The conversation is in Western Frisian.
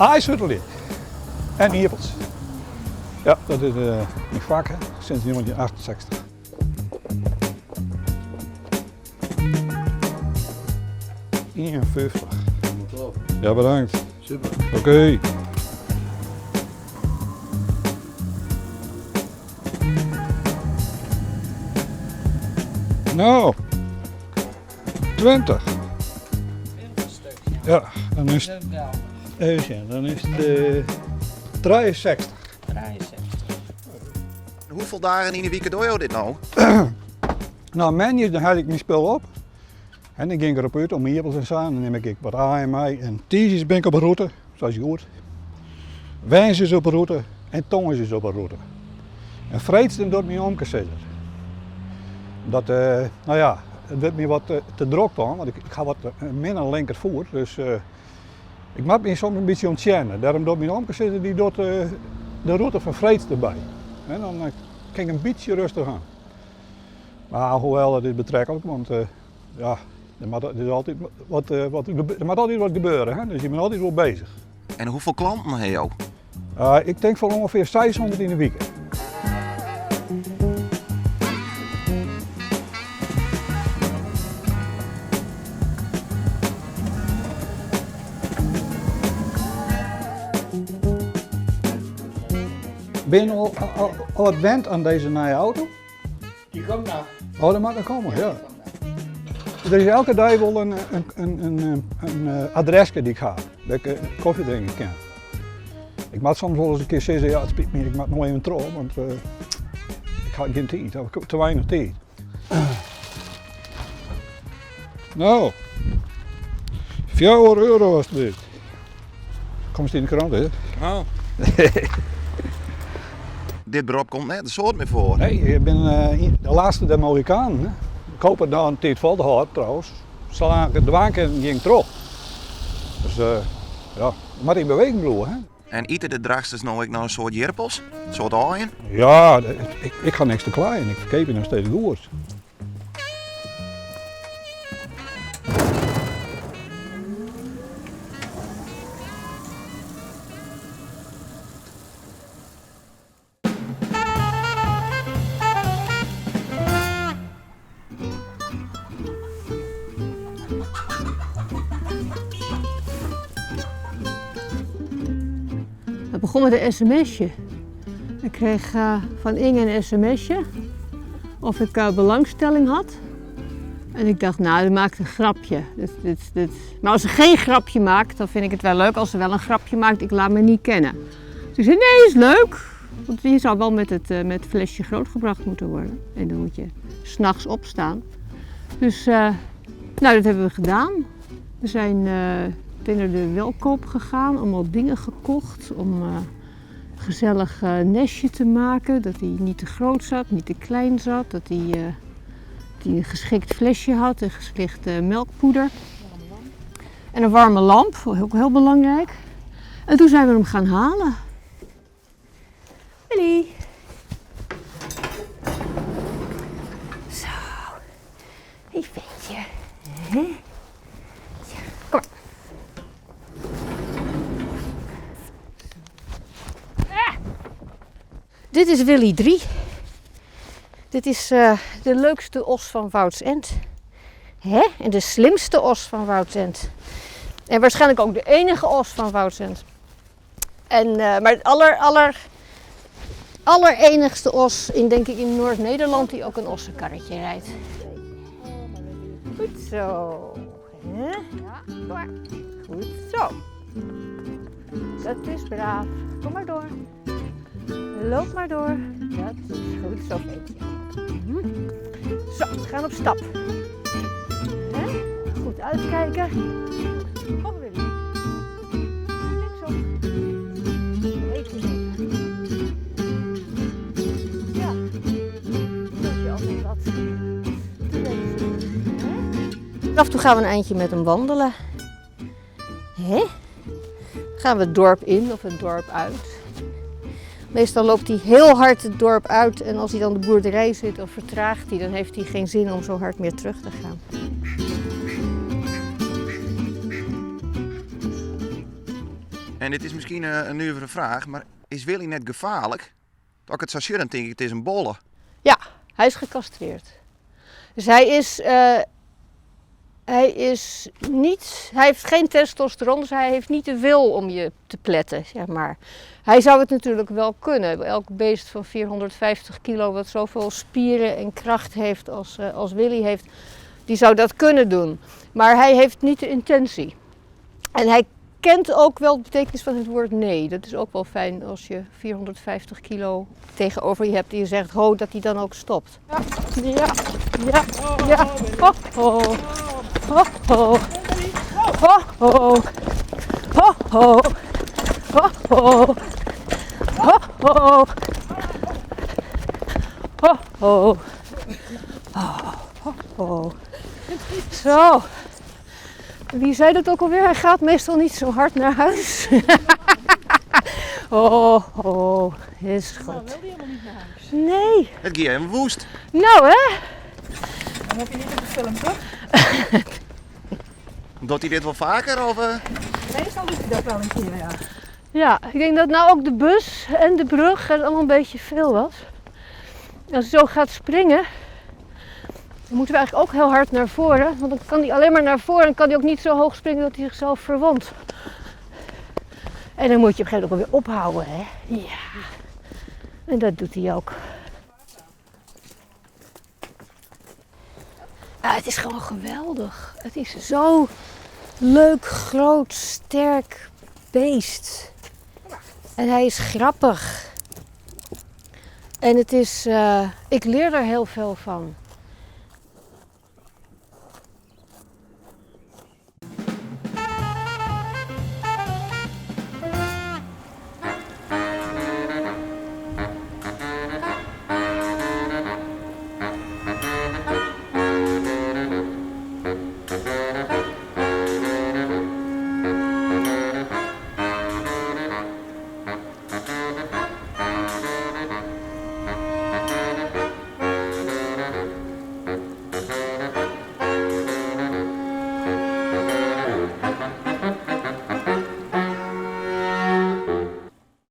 Aaisutelje en ierpels. Ja, dat is myn fak hè, sinds 1968. Ienenfyftich. Ja, bedankt. Super. Oké. No, 20. 20 stuks, ja. Ja, dan is het, even sjen, dan is it 63. 63. Hoefolle dagen yn 'e wike dogge jo dit no? No, moandeis dan helje ik myn spul op. En dan gean ik erop út om ierpels en sa. En dan nim ik ek wat aaien mei. En tiisdeis bin ik op 'e rûte, sa as hjoed. Woansdeis op 'e rûte en tongersdeis op 'e rûte. En freeds dan docht myn omke sizzer. Dat, no ja, it wurdt my wat te drok dan, want ik ha wat in minne linkerfoet. Dus ik moat my soms in bytsje ûntsjenne. Dêrom docht myn omke sizzer, dy docht de rûte fan freeds derby. En dan kin ik in bytsje rêstich oan. Mar hoewel, dat is betreklik, want ja, der moat, der is altyd wat, wat, der moat altyd wat gebeure, hè? Dus je binne altyd wol bezich. En hoefolle klanten ha jo? Ik tink foar ûngefear 600 yn 'e wike. Bin al, al, al wat wend oan dizze nije auto? Dy komt noch. Oh, dat moat noch komme, ja. Der is elke dei wol in adreske dy't ik ha, dêr't ik kofje drinke kin. Ik moat soms wolris in kear sizze, ja it spyt my, ik moat no even troch, want ik ha gjin tiid, of te weinich tiid. No, 4 euro alstublieft. Komst yn de krante, hè? Oh. Dit berop komt net in soad mear foar. Nee, ik bin de lêste der Mohikanen. Hè. Ik hoop it noch in tiid fol te hâlden trouwens. Salang't ik it dwaan kin, gean ik troch. Dus ja, je moatte yn beweging bliuwe. Hè. En ite de Drachtsters no ek noch in soad jirpels? In soad aaien? Ja, ik ha niks te kleien. Ik ferkeapje noch steeds goed. Het begon met een sms'je. Ik kreeg van Inge een sms'je of ik belangstelling had. En ik dacht, nou, ze maakt een grapje. Dit. Maar als ze geen grapje maakt, dan vind ik het wel leuk. Als ze wel een grapje maakt, ik laat me niet kennen. Toen zei ze, nee, is leuk. Want je zou wel met het flesje grootgebracht moeten worden. En dan moet je 's nachts opstaan. Dus dat hebben we gedaan. We zijn meteen naar de Welkoop gegaan, allemaal dingen gekocht om een gezellig nestje te maken. Dat hij niet te groot zat, niet te klein zat. Dat hij een geschikt flesje had, een geschikt melkpoeder. En een warme lamp, ook heel belangrijk. En toen zijn we hem gaan halen. Willy. Zo. Hey ventje. Hè? Ja, kom maar. Ah! Dit is Willy 3. Dit is de leukste os van Woudsend. Hè? En de slimste os van Woudsend. En waarschijnlijk ook de enige os van Woudsend. Maar het allerenigste os in, denk ik, in Noord-Nederland die ook een ossenkarretje rijdt. Goed zo. Hè? Ja, kom maar. Goed zo. Dat is braaf. Kom maar door. Loop maar door. Dat is goed zo, ventje. Zo, we gaan op stap. Hè? Goed uitkijken. Kom, Willy. Linksom. Even even. Ja. Dat je altijd wat te weten. Hè? Af en toe gaan we een eindje met hem wandelen. Hè? Gaan we het dorp in of het dorp uit. Meestal loopt hij heel hard het dorp uit en als hij dan de boerderij zit, dan vertraagt hij. Dan heeft hij geen zin om zo hard meer terug te gaan. En dit is miskien in nuvere fraach, mar is Willy net gefaarlik? As ik it sa sjoch, dan tink ik it is in bolle. Ja, hij is gecastreerd. Dus hij is, hij is niet, hij heeft geen testosteron, dus hij heeft niet de wil om je te pletten, zeg maar. Hij zou het natuurlijk wel kunnen. Elk beest van 450 kilo wat zoveel spieren en kracht heeft als Willy heeft, die zou dat kunnen doen. Maar hij heeft niet de intentie. En hij kent ook wel de betekenis van het woord nee. Dat is ook wel fijn als je 450 kilo tegenover je hebt en je zegt ho, dat hij dan ook stopt. Ja, ja, ja, ja. Ho, ho. Ho, ho. Ho, ho. Ho, ho. Ho, ho. Ho, ho. Ho, ho. Ho, ho. Zo. Wie zei dat ook alweer? Hij gaat meestal niet zo hard naar huis. Oh, oh, is Nou, goed. wil die helemaal niet naar huis. Nee. Het ging helemaal woest. Nou hè? Dan heb je niet op de film, toch? Doet hij dit wel vaker? Of? Meestal doet hij dat wel een keer, ja. Ja, ik denk dat nou ook de bus en de brug en allemaal een beetje veel was. Als hij zo gaat springen, dan moeten we eigenlijk ook heel hard naar voren. Want dan kan hij alleen maar naar voren en kan hij ook niet zo hoog springen dat hij zichzelf verwondt. En dan moet je op een gegeven moment ook weer ophouden, hè? Ja. En dat doet hij ook. Ja, het is gewoon geweldig. Het is zo leuk, groot, sterk beest. En hij is grappig. En het is, ik leer er heel veel van.